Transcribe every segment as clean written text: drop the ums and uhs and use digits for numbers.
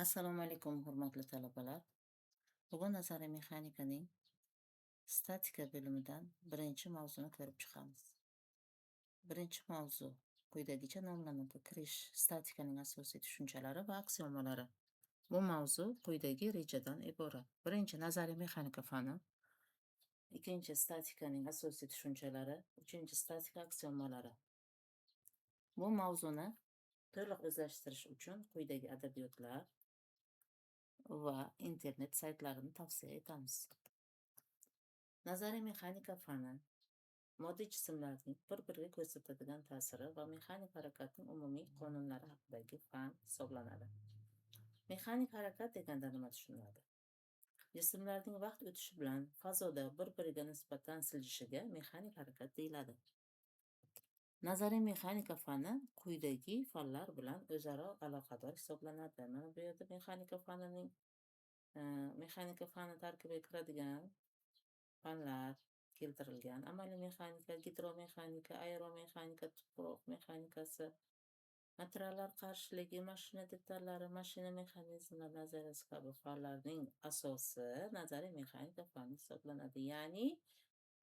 Assalomu alaykum, hurmatli talabalar. Bugun nazariy mexanikaning statika bo'limidan birinchi mavzuni ko'rib chiqamiz. Birinchi mavzu quyidagicha nomlanadi: kirish, statikaning asosiy tushunchalari va aksiomalari. Bu mavzu quyidagi rejadan iborat. Birinchi, nazariy mexanika fani. Ikkinchi, statikaning asosiy tushunchalari. Uchinchi, statika aksiomalari. Bu mavzuni to'liq o'zlashtirish uchun quyidagi adabiyotlar va internet saytlarini tavsiya etamiz. Nazariy mexanika fani moddiy jismlarning bir-biriga ko'rsatadigan ta'siri va mexanik harakatning umumiy qonunlari haqidagi fan hisoblanadi. Mexanik harakat deganda nima tushuniladi? Jismlarning vaqt o'tishi bilan fazoda bir-biriga nisbatan siljishiga mexanik harakat deyiladi. Nazariy mexanika fani quyidagi fanlar bilan o'zaro aloqador hisoblanadi. Mana bu yerda mexanika fani tarkibiga kiradigan fanlar keltirilgan. Amaliy mexanika, gidromexanika, aeromexanika, tuproq mexanikasi, materiallar qarshiligi, mashina detallari, mashina mexanizmlari nazariyasi kabi fanlarning asosi nazariy mexanika fani hisoblanadi. Ya'ni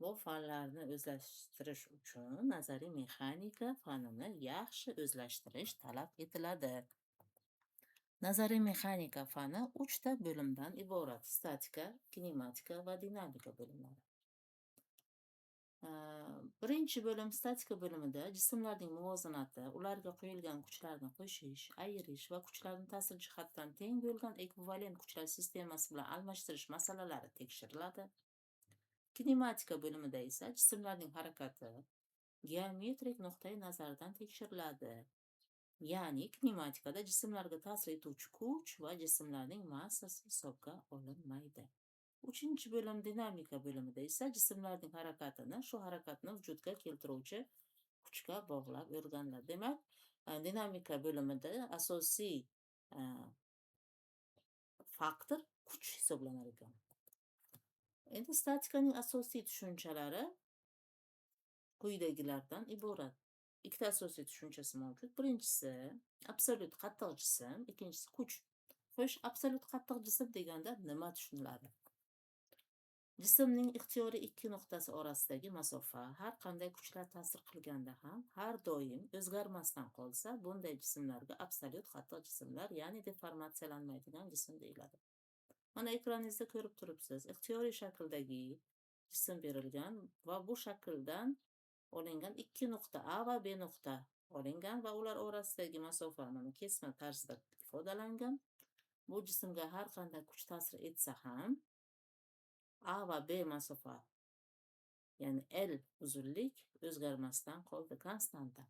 bu fanlarni o'zlashtirish uchun nazariy mexanika fanini yaxshi o'zlashtirish talab etiladi. Nazariy mexanika fani 3 ta bo'limdan iborat: statika, kinematika va dinamika bo'limlari. Birinchi bo'lim statika bo'limida jismlarning muvozanati, ularga qo'yilgan kuchlarni qo'shish, ayirish va kuchlarni ta'sir jihatdan teng bo'lgan ekvivalent kuchlar sistemasi bilan almashtirish masalalari tekshiriladi. Kinematika bo'limida esa jismlarning harakati geometrik nuqtai nazardan tekshiriladi. Ya'ni kinematikada jismlarga ta'sir etuvchi kuch va jismlarning massasi hisobga olinmaydi. Uchinchi bo'lim dinamika bo'limida esa jismlarning harakatini shu harakatni vujudga keltiruvchi kuchga bog'lab o'rganiladi. Demak, dinamika bo'limida asosiy faktor kuch hisoblanar ekan. Endi statikaning asosiy tushunchalari quyidagilardan iborat. Ikkita asosiy tushunchasi mavjud. Birinchisi absolyut qattiq jism, ikkinchisi kuch. Xo'sh, absolyut qattiq jism deganda nima tushuniladi? Jismning ixtiyoriy ikki nuqtasi orasidagi masofa har qanday kuchlar ta'sir qilganda ham har doim o'zgarmasdan qolsa, bunday jismlarga absolyut qattiq jismlar, ya'ni deformatsiyalanmaydigan jism deyiladi. Mana ekraningizda ko'rib turibsiz, ixtiyoriy shakldagi jism berilgan va bu shakldan olingan ikki nuqta A va B nuqta olingan va ular orasidagi masofa mana kesma tarzida ifodalangan. Bu jismga har qanday kuch ta'sir etsa ham A va B masofa, ya'ni L uzunlik o'zgarmasdan qoldi, konstanta.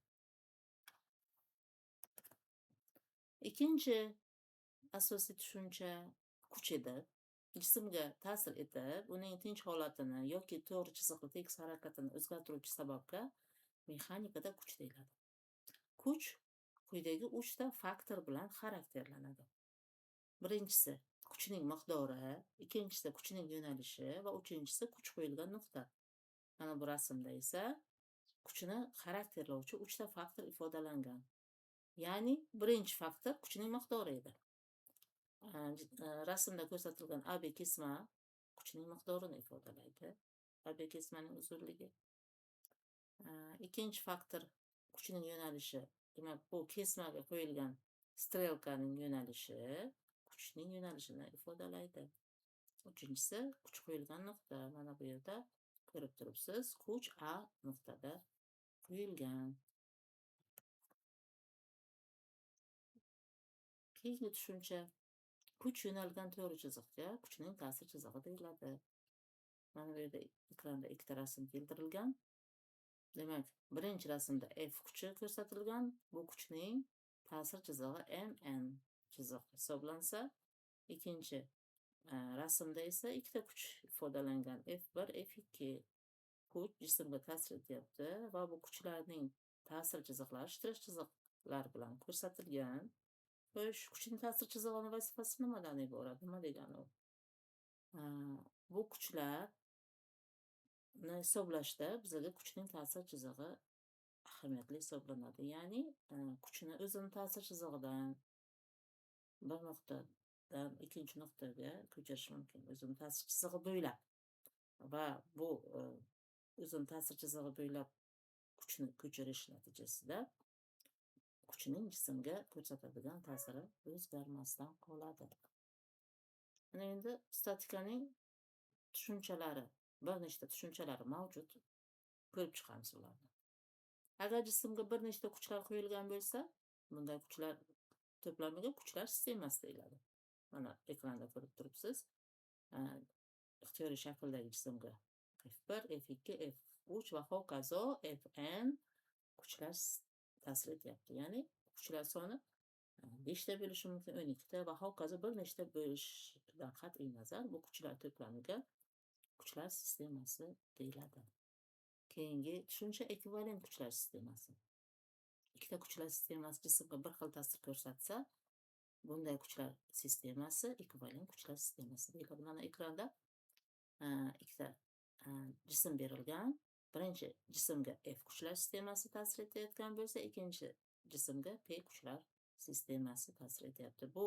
Ikkinchi asosiy tushuncha kuch edi. Jismga ta'sir etib, uning tinch holatini yoki to'g'ri chiziqli tekis harakatini o'zgartiruvchi sababga mexanikada kuch deyiladi. Kuch quyidagi 3 ta faktor bilan xarakterlanadi. Birinchisi kuchning miqdori, ikkinchisi kuchning yo'nalishi va uchinchisi kuch qo'yilgan nuqta. Mana bu rasmda esa kuchni xarakterlovchi 3 ta faktor ifodalangan. Ya'ni birinchi faktor kuchning miqdori edi. Rasmda ko'rsatilgan AB kesma kuchning miqdorini ifodalaydi. AB kesmaning uzunligi. Ikkinchi faktor kuchning yo'nalishi. Demak, bu kesmaga qo'yilgan strelkaning yo'nalishi kuchning yo'nalishini ifodalaydi. Uchinchisi kuch qo'yilgan nuqta. Mana bu yerda ko'rib turibsiz, kuch A nuqtada qo'yilgan. Keyingi tushuncha kuch yo'nalgan to'g'ri chiziqga kuchning ta'sir chizig'i deyiladi. Mana bu yerda ekranda ikkita rasm keltirilgan. Demak, birinchi rasmda F kuchi ko'rsatilgan. Bu kuchning ta'sir chizig'i MN chiziq hisoblansa, ikkinchi rasmda esa ikkita kuch ifodalangan. F1, F2 kuch jismga ta'sir etyapti va bu kuchlarning ta'sir chiziqlari shtrix chiziqlar bilan ko'rsatilgan. Xo'sh, kuchning ta'sir chizig'ining vazifasi nimadan iborat? Nima degani u? Bu kuchlarni hisoblashda bizga kuchning ta'sir chizig'i ahamiyatli hisoblanadi. Ya'ni, kuchni o'zini ta'sir chizig'idan bir nuqta nuqtadan ikkinchi nuqtaga ko'chirish mumkin o'zini ta'sir chizig'i bo'ylab va bu o'zini ta'sir chizig'i bo'ylab kuchni ko'chirish natijasida kuchning jismga ko'rsatadigan ta'siri o'zgarmasdan qoladi. Mana endi statikaning tushunchalari, bir nechta tushunchalari mavjud. Ko'rib chiqamiz ularni. Agar jismga bir nechta kuchlar qo'yilgan bo'lsa, bunday kuchlar to'plamiga kuchlar sistemasi deyiladi. Mana ekranda ko'rib turibsiz. Ixtiyoriy shakldagi jismga F1, F2, F3 va hokazo Fn kuchlar ta'sir etyapti. Ya'ni kuchlar soni 5 ta bo'lishi mumkin, 12 ta va hokazo bir nechta bo'lishidan qat'iy nazar bu kuchlar to'plamiga kuchlar sistemasi deyiladi. Keyingi tushuncha ekvivalent kuchlar sistemasi. Ikkita kuchlar sistemasi jismga bir xil ta'sir ko'rsatsa, bunday kuchlar sistemasi ekvivalent kuchlar sistemasi deyiladi. Mana ekranda ikkita jism berilgan. Birinchi jismga F kuchlar sistemasi ta'sir etayotgan bo'lsa, ikkinchi jismga P kuchlar sistemasi ta'sir etyapti. Bu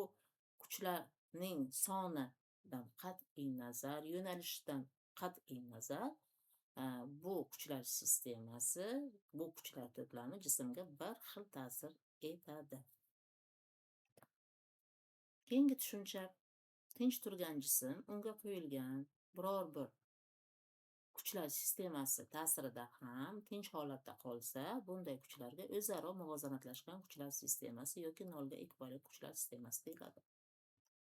kuchlarning sonidan qat'iy nazar, yo'nalishidan qat'iy nazar, bu kuchlar sistemasi, bu kuchlar to'plami jismga bir xil ta'sir etadi. Keyingi tushuncha tinch turgan jism unga qo'yilgan biror bir kuchlar sistemasi ta'sirida ham tinch holatda qolsa, bunday kuchlarga o'zaro muvozanatlashgan kuchlar sistemasi yoki nolga ekvivalent kuchlar sistemasi deyiladi.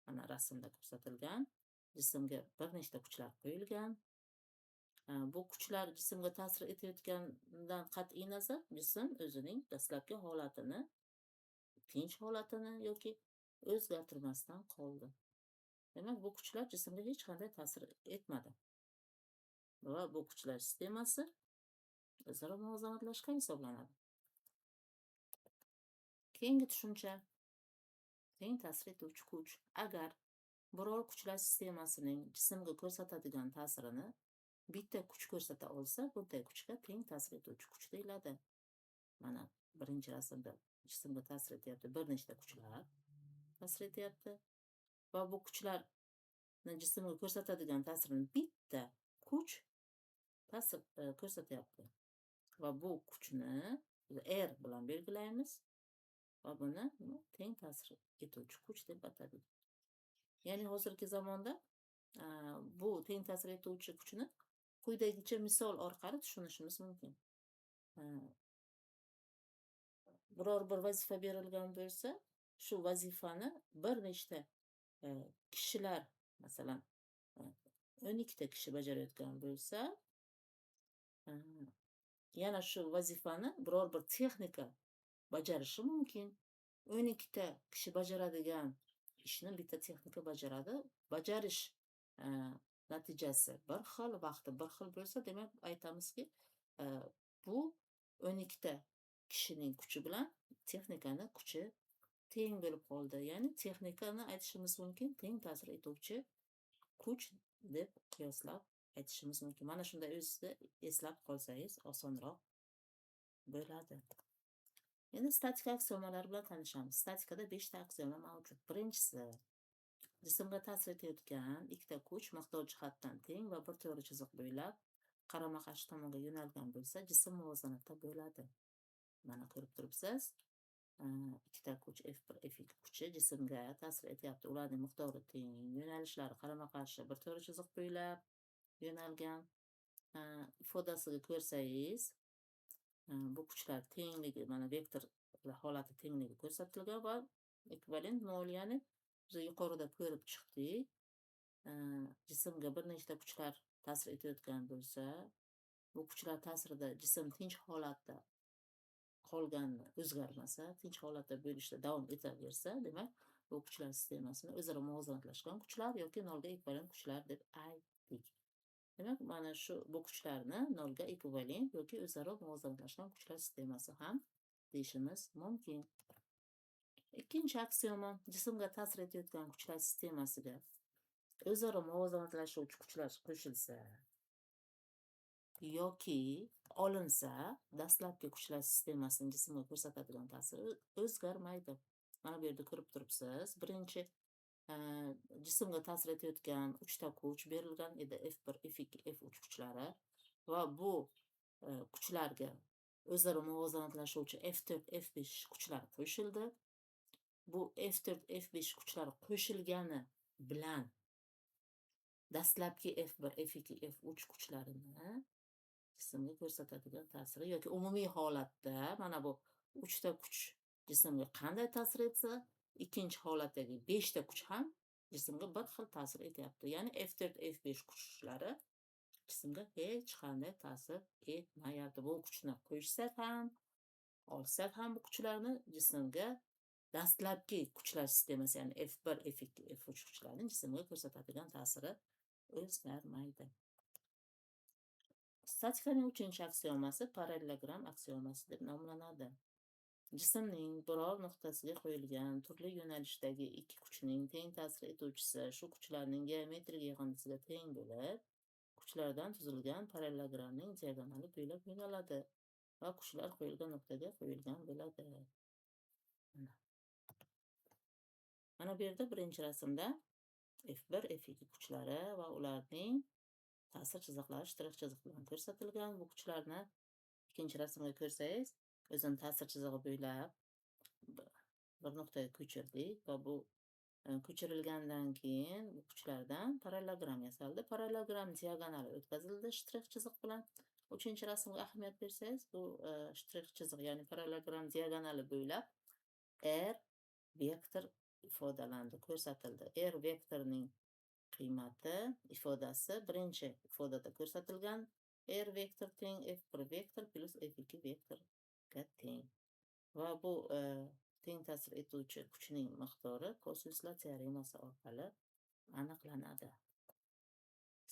Mana rasmda ko'rsatilgan jismga bir nechta kuchlar qo'yilgan. Bu kuchlar jismga ta'sir etayotganidan qat'iy nazar jism o'zining dastlabki holatini, tinch holatini yoki o'zgartirmasdan qoldi. Demak, bu kuchlar jismga hech qanday ta'sir etmadi. Va bu kuchlar sistemasi o'zaro muvozanatlashgan hisoblanadi. Keyingi tushuncha teng ta'sir etuvchi kuch. Agar biror kuchlar sistemasining jismga ko'rsatadigan ta'sirini bitta kuch ko'rsata olsa, bunday kuchga teng ta'sir etuvchi kuch deyiladi. Mana birinchi rasmda jismga ta'sir etyapti bir nechta kuchlar ta'sir etyapti va bu kuchlarni jismga ko'rsatadigan ta'sirini bitta kuch ta'sir ko'rsatyapti. Va bu kuchni R bilan belgilaymiz va buni teng ta'sir etuvchi kuch deb atadik. Ya'ni hozirgi zamonda bu teng ta'sir etuvchi kuchni quyidagicha misol orqali tushunishimiz mumkin. Biror bir vazifa berilgan bo'lsa, shu vazifani bir nechta kishilar, masalan, 12 ta kishi bajarayotgan bo'lsa, yana shu vazifani biror bir texnika bajarishi mumkin. 12 ta kishi bajaradigan ishni bitta texnika bajaradi. Bajarish natijasi bir xil, vaqti bir xil bo'lsa, demak aytamizki, bu 12 ta kishining kuchi bilan texnikani kuchi teng bo'lib qoldi. Ya'ni texnikani aytishimiz mumkin, teng ta'sir etuvchi kuch deb qiyoslab aytishimiz mumkin. Mana shunday o'zida eslab qolsangiz osonroq bo'ladi. Endi statika aksiomalari bilan tanishamiz. Statikada 5 ta aksioma mavjud. Birinchisi, jismga ta'sir etayotgan ikkita kuch miqdor jihatdan teng va bir to'g'ri chiziq bo'ylab qarama-qarshi tomonga yo'nalgan bo'lsa, jism muvozanatda bo'ladi. Mana ko'rib turibsiz, ikkita kuch F1, F2 kuchi jismga ta'sir etyapti. Ularning miqdori teng, yo'nalishlari qarama-qarshi bir to'g'ri chiziq bo'ylab yo'nalgan. Ifodasiga ko'rsangiz, bu kuchlar tengligi, mana vektor holati tengligi ko'rsatilgan va ekvivalent nol, ya'ni biz yuqorida ko'rib chiqdik. Jismga bir nechta kuchlar ta'sir etayotgan bo'lsa, bu kuchlar ta'sirida jism tinch holatda qolganini o'zgarmasa, tinch holatda bo'lishda davom etaversa, demak, bu kuchlar sistemasini o'zaro muvozanatlashgan kuchlar yoki nolga ekvivalent kuchlar deb aytdik. Demak, mana shu bu kuchlarni nolga ekvivalent yoki o'zaro muvozanatlashgan kuchlar sistemasi ham deyishimiz mumkin. Ikkinchi aksioma jismga ta'sir etayotgan kuchlar sistemasiga o'zaro muvozanatlashuvchi kuchlar qo'shilsa yoki olinsa, dastlabki kuchlar sistemasining jismga ko'rsatadigan ta'siri o'zgarmaydi. Mana bu yerda ko'rib turibsiz. Birinchi Jismga ta'sir etayotgan 3 ta kuch berilgan edi: F1, F2, F3 kuchlari va bu kuchlarga o'zaro muvozanatlashuvchi F4, F5 kuchlari qo'shildi. Bu F4, F5 kuchlari qo'shilgani bilan dastlabki F1, F2, F3 kuchlarini jismga ko'rsatadigan ta'siri yoki umumiy holatda mana bu 3 ta kuch jismga qanday ta'sir etsa, ikkinchi holatdagi 5 ta kuch ham jismga bir xil ta'sir etyapti. Ya'ni F4, F5 kuchlari jismga hech qanday ta'sir etmayapti. Bu kuchni qo'shsak ham, olsak ham bu kuchlarni jismga dastlabki kuchlar sistemasi, ya'ni F1, F2, F3 kuchlarining jismga ko'rsatadigan ta'siri o'zgarmaydi. Statikaning 3-aksiomasi parallelogram aksiomasi deb nomlanadi. Jismning biror nuqtasiga qo'yilgan turli yo'nalishdagi ikki kuchning teng ta'sir etuvchisi shu kuchlarning geometrik yig'indisiga teng bo'lib, kuchlardan tuzilgan parallelogramning diagonali bo'ylab yo'naladi va kuchlar qo'yilgan nuqtaga qo'yilgan bo'ladi. Mana bu yerda birinchi rasmda F1, F2 kuchlari va ularning ta'sir chiziqlari shtrix chiziq bilan ko'rsatilgan. Bu kuchlarni ikkinchi rasmda ko'rsangiz, o'zini ta'sir chizig'i bo'ylab bir nuqtaga ko'chirdik va bu ko'chirilgandan keyin bu kuchlardan parallelogram yasaldi. Parallelogram diagonali o'tkazildi shtrix chiziq bilan. Uchinchi rasmga ahamiyat bersangiz, bu shtrix chiziq, ya'ni parallelogram diagonali bo'ylab R vektor ifodalandi, ko'rsatildi. R vektorining qiymati ifodasi birinchi ifodada ko'rsatilgan. R vektor teng F1 vektor plus F2 vektorga teng. Va bu teng ta'sir etuvchi kuchning miqdori kosinuslar teoremasi orqali aniqlanadi.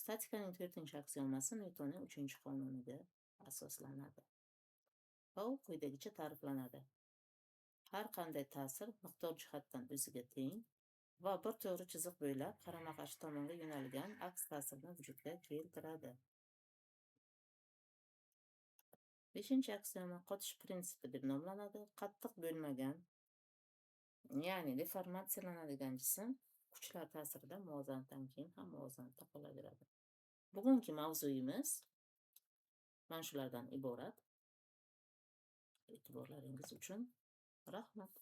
Statikaning 4-aksiomasi Nyutonning 3-qonuniga asoslanadi. Va u quyidagicha ta'riflanadi. Har qanday ta'sir miqdor jihatdan o'ziga teng va bir to'g'ri chiziq bo'ylab qarama-qarshi tomonga yo'nalgan aks ta'sirni vujudga keltiradi. 5-aksioma qotish prinsipi deb nomlanadi. Qattiq bo'lmagan, ya'ni deformatsiyalanadigan jism kuchlar ta'sirida muvozanatdan keyin ham muvozanatda qolaveradi. Bugungi mavzuyimiz mana shulardan iborat. E'tiborlaringiz uchun rahmat.